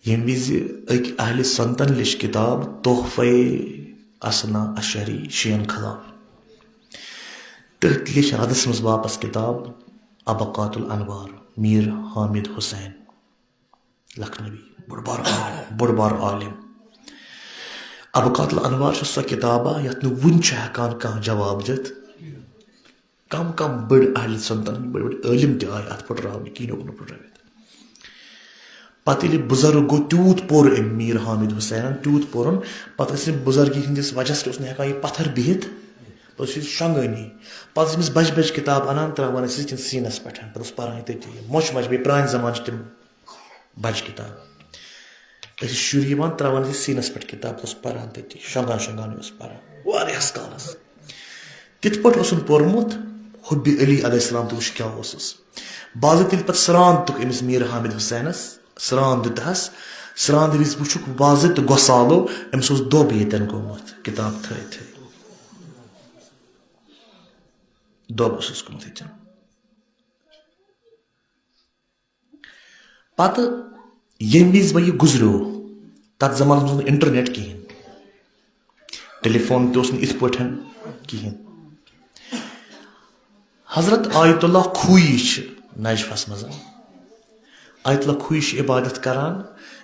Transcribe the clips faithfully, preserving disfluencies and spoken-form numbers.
ییٚمہِ وِزِ أکۍ اہلِ سنتن لیٚچھ کِتاب تحفے اسنا اشعری شیعن خلاف، تٔتھۍ لیٚچھ ردس منٛز واپس کِتاب ابقات الانوار، میر حامد حسین لکھنوی، بوٚڑ بار عالم، بوٚڑ بار عالم۔ ابقات الانوار چھِ سۄ کِتابہ یتھ نہٕ وُنہِ چھُ ہٮ۪کان کانٛہہ جواب دِتھ۔ کم کم بٔڑۍ اہل سنتن ہٕنٛدۍ بٔڑۍ بٔڑۍ عٲلم تہِ آے اتھ پھٕٹراونہٕ، کِہیٖنۍ ہیوٚک نہٕ پھٕٹرٲوِتھ۔ پتہٕ ییٚلہِ بُزرگ گوٚو، تیوٗت پوٚر أمۍ میر حامد حسینن، تیوٗت پوٚرُن، پتہٕ ٲسۍ أمۍ بُزرگی ہٕنٛدِس وجہس کہِ اوس نہٕ ہٮ۪کان یہِ پتھر بِہِتھ، پتہٕ ٲسۍ یہِ شۄنٛگٲنی۔ پتہٕ ٲسۍ أمِس بجہِ بجہِ کِتاب انان، تراوان ٲسۍ أسۍ یِتھۍ کٔنۍ سیٖنس پٮ۪ٹھ، پتہٕ اوس پران یہِ تٔتی۔ مۄچہِ مۄچہِ، بیٚیہِ پرانہِ زمانہٕ چھِ تِم بجہِ کِتاب۔ أسۍ ٲسۍ شُرۍ یِوان، ترٛاوان ٲسۍ سیٖنَس پٮ۪ٹھ کِتاب، اوس پَران تٔتی، شۄنٛگان شۄنٛگان اوس پَران واریاہَس کالَس۔ تِتھ پٲٹھۍ اوسُن پوٚرمُت حُبہِ علی علیہ السلام تہٕ وٕچھ کیٛاہ اوسُس۔ بعضہٕ تیٚلہِ پَتہٕ سرٛان دیُتُکھ أمِس میٖر حامد حُسینَس، سرٛان دیُتہَس، سرٛان دِتھ وِزِ وٕچھُکھ بعضہٕ تہٕ گۄسالو أمِس اوس دۄب ییٚتٮ۪ن گوٚمُت کِتاب تھٲے تھٲے۔ دۄب اوسُس گوٚمُت ییٚتٮ۪ن۔ پتہٕ ییٚمہِ وِزِ وۄنۍ یہِ گُزریو، تَتھ زمانَس منٛز اوس نہٕ internet کِہیٖنۍ، telephone تہِ اوس نہٕ یِتھ پٲٹھۍ کِہیٖنۍ۔ حضرت آیت اللہ کھویی چھِ نجفَس منٛز۔ آیت اللہ کھویی چھِ عبادت کران۔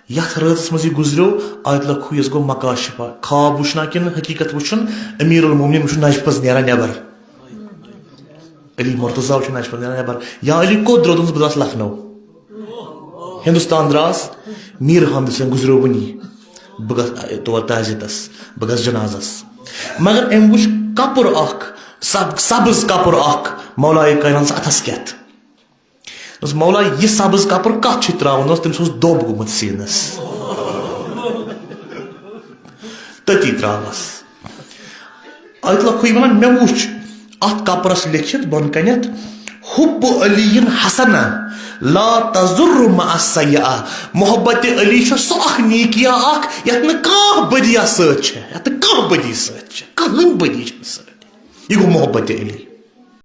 یَتھ رٲژَس منٛز یہِ گُزریو، آیت اللہ کھوییَس گوٚو مکاشفہ، خواب وٕچھنا کِنہٕ حقیٖقت وٕچھُن، امیر المومنین وٕچھُن نجفَس نیران نٮ۪بر۔ علی مرتضیٰ چھُ نجفَس نیران نٮ۪بر۔ یا علی کوٚت درٛاو؟ دوٚپنَس، بہٕ درٛاس لکھنؤ۔ ہندوستان درٛاس، میٖر حامد حسین گُزریو وُنی۔ بہٕ گژھٕ تور تعزیتَس، بہٕ گژھٕ جنازَس۔ مگر أمۍ وُچھ کپُر اکھ، سب-، سبز کپُر اکھ، مولائے کائنات اَتھَس کٮ۪تھ۔ دوٚپُس، "مولا، یہِ سبز کپُر کَتھ چھُے ترٛاوُن؟" دوٚپُس، "تٔمِس اوس دۄب گوٚمُت سیٖنَس۔" تٔتی ترٛاوَس۔ آیت اللہ کھویی وَنان، مےٚ وُچھ اَتھ کپرَس لیٚکھِتھ بۄن کَنٮ۪تھ، "حب علی حسنہ لا تضر مع السیئہ"۔ محبت علی چھُ سُہ اکھ نیکیا اکھ، یَتھ نہٕ کانٛہہ بدیا سۭتۍ چھِ، یَتھ نہٕ کانٛہہ بدی سۭتۍ چھِ، کٕہٕنۍ بدی چھِنہٕ سۭتۍ۔ یہِ گوٚو محبت علی۔